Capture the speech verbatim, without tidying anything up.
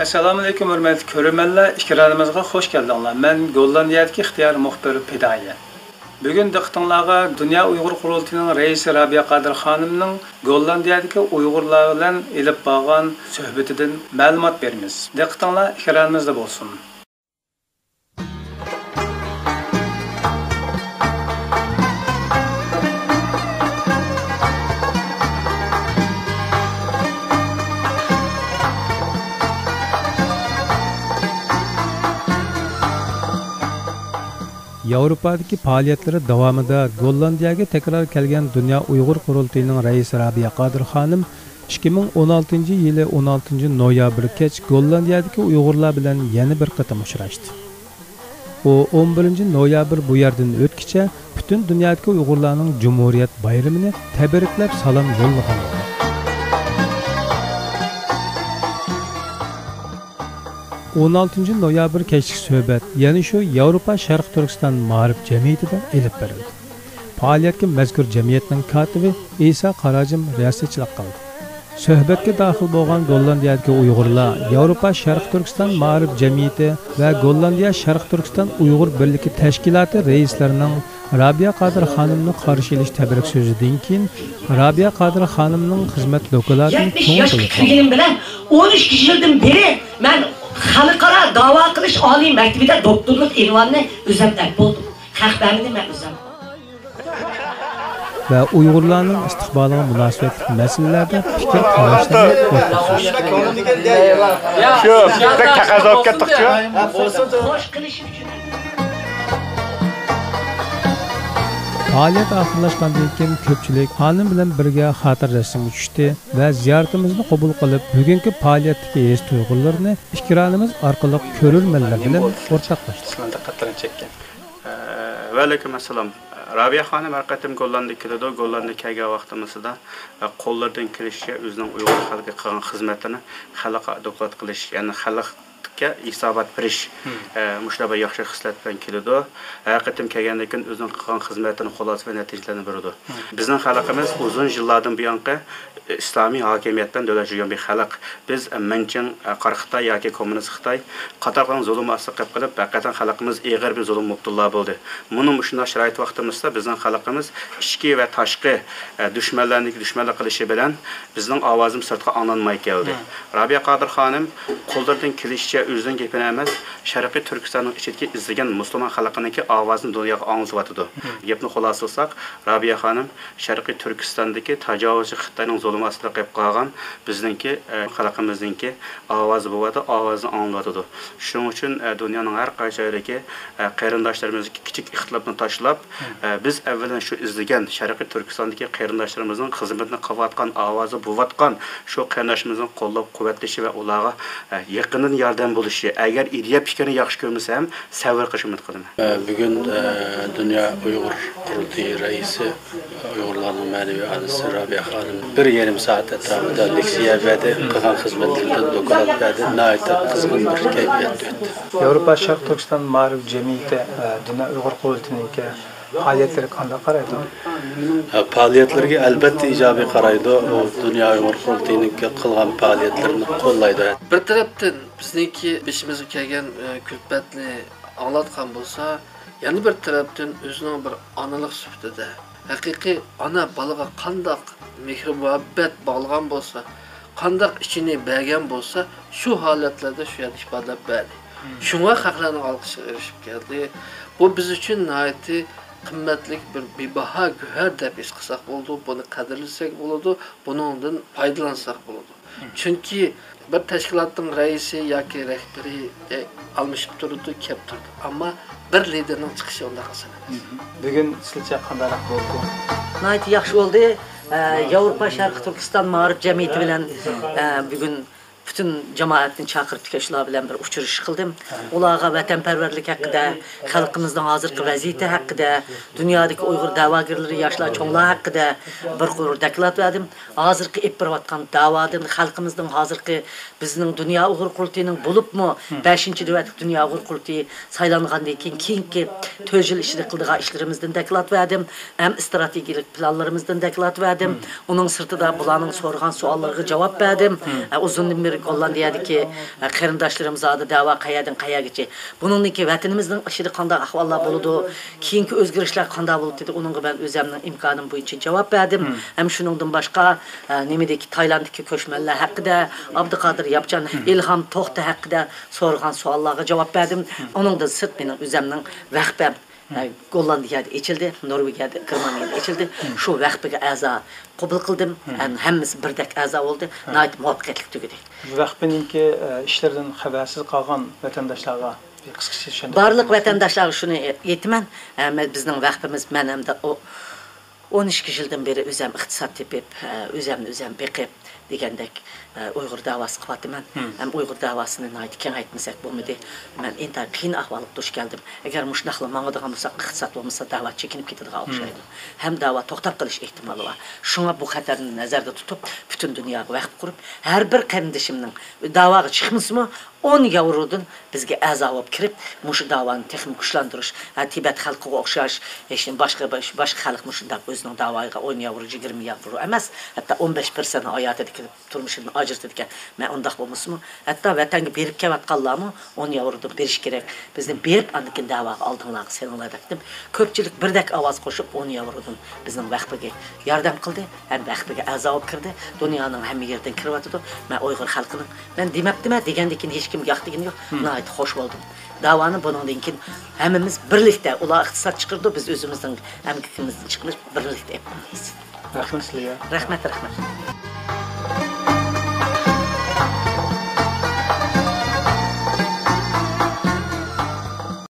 ئەسسالامۇئەلەيكۇم، ھۆرمەتلىك كۆرۈرمەنلەر، ئىكرانىمىزغا خوش كەلدىڭلار. مەن گوللاندىيەدىكى ئىختىيارىي مۇخبىر پىدائىيە. بۈگۈن دىققىتىڭلارغا دۇنيا ئۇيغۇر قۇرۇلتىيىنىڭ رەئىسى رابىيە قادىر خانىمنىڭ گوللاندىيەدىكى ئۇيغۇرلار بىلەن ئېلىپ بارغان سۆھبىتىدىن مەلۇمات بېرىمىز. دىققىتىڭلار ئېكرانىمىزدا بولسۇن. ياۋروپادىكى پائالىيەتلىرى داۋامىدا گوللاندىيەگە تەكرار كەلگەن دۇنيا ئۇيغۇر قۇرۇلتىيىنىڭ رەئىسى رابىيە قادىر خانىم ئىككى مىڭ ئون ئالتىنچى يىلى ئون ئالتىنچى نويابىر كەچ گوللاندىيەدىكى ئۇيغۇرلار بىلەن يەنە بىر قېتىم ئۇچراشتى. ئۇ ئون بىرىنچى نويابىر بۇ يەردىن ئۆتكىچە پۈتۈن دۇنيادىكى ئۇيغۇرلارنىڭ جۇمھۇرىيەت بايرىمىنى تەبرىكلەپ سالام يوللىغان. ئون ئالتىنچى نويابىر كەچلىك سۆھبەت يەنە شۇ ياۋروپا شەرقىي تۈركىستان مائارىپ جەمئىيىتىدە ئېلىپ بېرىلدى. پائالىيەتكە مەزكۇر جەمئىيەتنىڭ كاتىپى ئىسا قاراجىم رىياسەتچىلىك قىلدى. سۆھبەتكە داخىل بولغان گوللاندىيەدىكى ئۇيغۇرلار ياۋروپا شەرقىي تۈركىستان مائارىپ جەمئىيىتى ۋە گوللاندىيە شەرقىي تۈركىستان ئۇيغۇر بىرلىكى تەشكىلاتى رەئىسلىرىنىڭ رابىيە قادىر خانىمنى قارشى ئېلىش تەبرىك سۆزىدىن كېيىن، رابىيە قادىر خانىمنىڭ خىزمەت دوكلاتىنى يەتمىش چوڭ ياشقا قىلىپ كىرگىنىم بىلەن ئون ئىككى يىلدىن بېرى مەن خەلقئارا داۋا قىلىش ئالىي مەكتىپىدە دوكتورلۇق ئۇنۋانىنى ئۆزۈم ئەپ بولدۇم. خەق بەرمىدى، مەن ئۆزۈم. ۋە ئۇيغۇرلارنىڭ ئىستىقبالىغا مۇناسىۋەتلىك مەسىلىلەردە پىكىر قاراشلىرىنى ئورتاقلاشتى. شۇ، بەك تەقەززا بولۇپ كەتتۇقچۇ. خوش قىلىش ئۈچۈن. پائالىيەت ئاخىرلاشقاندىن كېيىن كۆپچىلىك خانىم بىلەن بىرگە خاتىرە رەسىمگە چۈشتى ۋە زىيارىتىمىزنى قوبۇل قىلىپ، بۈگۈنكى پائالىيەتتىكى ھېس-تۇيغۇلىرىنى ئېكرانىمىز ئارقىلىق كۆرۈرمەنلەر بىلەن ئورتاقلاشتى. دىققەتلىرىنى چەككەن. ۋەئەلەيكۇم ئەسسالام. رابىيە خانىم ھەر قېتىم گوللاندىيە كېلىدۇ. گوللاندىيە كەلگەن ۋاقتىمىزدا، قوللىرىدىن كېلىشىچە ئۆزىنىڭ ئۇيغۇر خەلقىگە قىلغان خىزمەتلىرىنى خەلققە دوكلات قىلىش، يەنى خەلققە ھېسابات بېرىش، مۇشۇنداق بىر ياخشى خىسلەت بىلەن كېلىدۇ. ھەر قېتىم كەلگەندىن كېيىن ئۆزىنىڭ قىلغان خىزمەتلىرىنى خۇلاسە ۋە نەتىجىلەرنى بېرىدۇ. بىزنىڭ خەلقىمىز ئۇزۇن يىللاردىن بۇيانقى ئىسلامىي ھاكىمىيەت بىلەن دۆلەتلەشتۈرگەن بىر خەلق. بىز مىڭچىڭ، قارا خىتاي ياكى كوممۇنىست خىتاي قاتارلىقلارنىڭ زۇلۇمى ئاستىغا قېلىپ قېلىپ، ھەقىقەتەن خەلقىمىز ئېغىر بىر زۇلۇم مۇپتىلا بولدى. مۇنۇ مۇشۇنداق شارائىت ۋاقتىمىزدا بىزنىڭ خەلقىمىز ئىچكى ۋە تاشقى، ئە، دۈشمەنلەرنىڭكى دۈشمەنلىك قىلىشى بىلەن بىزنىڭ ئاۋازىمىز سىرتقا ئاڭلانماي كەلدى. رابىيە قادىر خانىم قوللىرىدىن كېلىشىچە ئۆزىنىڭ گېپىنى ئەمەس، شەرقىي تۈركىستاننىڭ ئىچىدىكى ئېزىلگەن مۇسۇلمان خەلقىنىڭكى ئاۋازىنى دۇنياغا ئاڭلىتىۋاتىدۇ. گەپنى خۇلاسىلىساق، رابىيە خانىم شەرقىي تۈركىستاندىكى تاجاۋۇزچى خىتاينىڭ زۇلۇمى ئاستىدا قېلىپ قالغان بىزنىڭكى، ئە، خەلقىمىزنىڭكى ئاۋازى بولۇۋاتىدۇ، ئاۋازىنى ئاڭلىتىۋاتىدۇ. شۇنىڭ ئۈچۈن، ئە، دۇنيانىڭ ھەر قايسى جايىدىكى، ئە، قېرىنداشلىرىمىزدىكى كىچىك ئىختىلاپنى تاشلاپ، ئە، بىز ئەۋۋەلدىن شۇ ئىزدىگەن شەرقىي تۈركىستاندىكى قېرىنداشلىرىمىزنىڭ خىزمىتىنى قىلىۋاتقان، ئاۋازى بولۇۋاتقان شۇ قېرىنداشلىرىمىزنى قوللاپ قۇۋۋەتلىشى ۋە ئۇلارغا، ئە، يېقىندىن ياردەم بولۇشى، ئەگەر ئىدىيە پىكرىنى ياخشى كۆرمىسە ھەم سەۋر قىلىشىنى ئۈمىد قىلىمەن. بۈگۈن، ئە، دۇنيا ئۇيغۇر قۇرۇلتىيى رەئىسى، ئۇيغۇرلارنىڭ مەنىۋى ئانىسى رابىيە خانىم بىر يېرىم سائەت ئەتراپىدا لېكسىيە بەردى، قىلغان خىزمەتلىرىدىن دوكلات بەردى، ناھايىتى قىزغىن بىر كەيپىياتتا ئۆتتى. ياۋروپا شەرقىي تۈركىستان مائارىپ جەمئىيىتى، ئە، دۇنيا ئۇيغۇر قۇرۇلتىيىنىڭكى پائالىيەتلىرىگە قانداق قارايدۇ؟ ئە، پائالىيەتلىرىگە ئەلبەتتە ئىجابىي قارايدۇ. ئۇ دۇنيا ئۇيغۇر قۇرۇلتىيىنىڭكى قىلغان پائالىيەتلىرىنى قوللايدۇ. بىر تەرەپتىن بىزنىڭكى بېشىمىزغا كەلگەن، ئە، كۈلپەتنى ئاڭلاتقان بولسا، يەنە بىر تەرەپتىن ئۆزىنىڭ بىر ئانىلىق سۈپىتىدە، ھەقىقىي ئانا بالىغا قانداق مېھرى مۇھەببەت باغلىغان بولسا، قانداق ئىچىنى بەرگەن بولسا، شۇ ھالەتلەردە شۇ يەردە ئىپادىلەپ بەردى. شۇڭا خەقلەرنىڭ ئالقىشىغا ئېرىشىپ كەلدى. بۇ بىز ئۈچۈن ناھايىتى قىممەتلىك بىر بىباھا گۆھەر دەپ ھېس قىلساق بولىدۇ، بۇنى قەدىرلىسەك بولىدۇ، بۇنىڭدىن پايدىلانساق بولىدۇ. چۈنكى بىر تەشكىلاتنىڭ رەئىسى ياكى رەھبىرى، ئە، ئالمىشىپ تۇرىدۇ، كەپ تۇرىدۇ. ئەمما بىر لىدېرنىڭ چىقىشى ئۇنداق ئاسان ئەمەس. بۈگۈن سىلچە قانداقراق بولدى؟ ناھايىتى ياخشى بولدى. ئە، ياۋروپا شەرقىي تۈركىستان مائارىپ جەمئىيىتى بىلەن، ئە، بۈگۈن پۈتۈن جامائەتنى چاقىرىپ كەلگەن شۇلار بىلەن بىر ئۇچرىشىش قىلدىم. ئۇلارغا ۋەتەنپەرۋەرلىك ھەققىدە، خەلقىمىزنىڭ ھازىرقى ۋەزىيىتى ھەققىدە، دۇنيادىكى ئۇيغۇر دەۋاگەرلىرى، ياشلار، چوڭلار ھەققىدە بىر قۇر دوكلات بەردىم. ھازىرقى ئېلىپ بېرىۋاتقان دەۋادىن، خەلقىمىزنىڭ ھازىرقى بىزنىڭ دۇنيا ئۇيغۇر قۇرۇلتىيىنىڭ، بولۇپمۇ بەشىنچى نۆۋەتلىك دۇنيا ئۇيغۇر قۇرۇلتىيى سايلانغاندىن كېيىن، كېيىنكى تۆت يىل ئىچىدە قىلىدىغان ئىشلىرىمىزدىن دوكلات بەردىم، ھەم ئىستراتېگىيەلىك پىلانلىرىمىزدىن دوكلات بەردىم. ئۇنىڭ سىرتىدا بۇلارنىڭ سورىغان سوئاللىرىغا جاۋاب بەردىم. ئە، ئۇزۇندىن بېرى گوللاندىيەدىكى، ئە، قېرىنداشلىرىم زادى دەۋا قەيەردىن قەيەرگىچە. بۇنىڭدىن كېيىن ۋەتىنىمىزنىڭ ئىچىدە قانداق ئەھۋاللار بولىدۇ، كېيىنكى ئۆزگىرىشلەر قانداق بولىدۇ دېدى. ئۇنىڭغا مەن ئۆزەمنىڭ ئىمكانىم بويىچە جاۋاب بەردىم. ھەم شۇنىڭدىن باشقا، ئە، نېمىدىكى، تايلاندتىكى كۆچمەنلەر ھەققىدە، ئابدۇقادىر ياپچان، ئىلھام توختى ھەققىدە سورىغان سوئاللارغا جاۋاب بەردىم. ئۇنىڭدىن سىرت مېنىڭ ئۆزەمنىڭ ۋەخپەم، ئە، گوللاندىيەدە ئېچىلدى، نورۋېگىيەدە، گېرمانىيەدە ئېچىلدى. شۇ ۋەخپىگە ئەزا قوبۇل قىلدىم. ھەم ھەممىسى بىردەك ئەزا بولدى. ناھايىتى مۇۋەپپەقىيەتلىك تۈگىدى. ۋەخپىنىڭكى، ئە، ئىشلىرىدىن خەۋەرسىز قالغان ۋەتەنداشلارغا بىر قىسقىچە چۈشەندۈرۈپ، بارلىق بەرسىڭىز. ۋەتەنداشلارغا شۇنى ئېيتىمەن، ئە، مەن، بىزنىڭ ۋەخپىمىز، مەن ھەمدە ئۇ ئون ئىككى يىلدىن بېرى ئۆزەم ئىقتىساد تېپىپ، ئە، ئۆزەمنى ئۆزەم بېقىپ دېگەندەك، ئە، ئۇيغۇر دەۋاسى قىلىۋاتىمەن. ھەم ئۇيغۇر دەۋاسىنى ناھايىتى كېڭەيتمىسەك بولمىدى. مەن ئىنتايىن قىيىن ئەھۋالغا دۇچ كەلدىم. ئەگەر مۇشۇنداقلا ماڭىدىغان بولساق، ئىقتىساد بولمىسا، دەۋا چېكىنىپ كېتىدىغان ئوخشايدۇ. ھەم دەۋا توختاپ قېلىش ئېھتىمالى بار. شۇڭا بۇ خەتەرنى نەزەردە تۇتۇپ، پۈتۈن دۇنياغا ۋەخپە قۇرۇپ، ھەر بىر قېرىندىشىمنىڭ دەۋاغا چىقمىسىمۇ، ئون ياۋرودىن بىزگە ئەزا بولۇپ كىرىپ، مۇشۇ دەۋانى تېخىمۇ كۈچلەندۈرۈش، ھە، تىبەت خەلقىگە ئوخشاش، ھېچ باشقا، باشقا خەلق مۇشۇنداق ئۆزىنىڭ دەۋايىغا ئون ياۋرو، يىگىرمە ياۋرو ئەمەس، ھەتتا ئون بەش پىرسەنت ھاياتىدىكى تۇرمۇشىدىن ئاجرىتىدىكەن. مەن ئۇنداق بولمىسىمۇ، ھەتتا ۋەتەنگە بېرىپ كېلىۋاتقانلارمۇ ئون ياۋرودىن بېرىش كېرەك. بىزنى بېرىپ، ئاندىن كېيىن دەۋاغا ئالدىڭلارغا سېلىڭلار دەپتىم. كۆپچىلىك بىردەك ئاۋاز قوشۇپ، ئون ياۋرودىن بىزنىڭ ۋەخپىگە ياردەم قىلدى ھەم ۋەخپىگە ئەزا بولۇپ كىردى. دۇنيانىڭ ھەممە يېرىدىن كىرىۋاتىدۇ. مەن ئۇيغۇر خەلقىنىڭ، مەن دېمەپتىمەن، دېگەندىن كېيىن ھېچكىم ياق دېگىنى يوق. ناھايىتى خوش بولدۇم. دەۋانى بۇنىڭدىن كېيىن ھەممىمىز بىرلىكتە، ئۇلار ئىقتىساد چىقىرىدۇ، بىز ئۆزىمىزنىڭ ئەمگىكىمىزدىن چىقىمىز، بىرلىكتە ئېلىپ بارىمىز. رەھمەت سىلەرگە. رەھمەت، رەھمەت.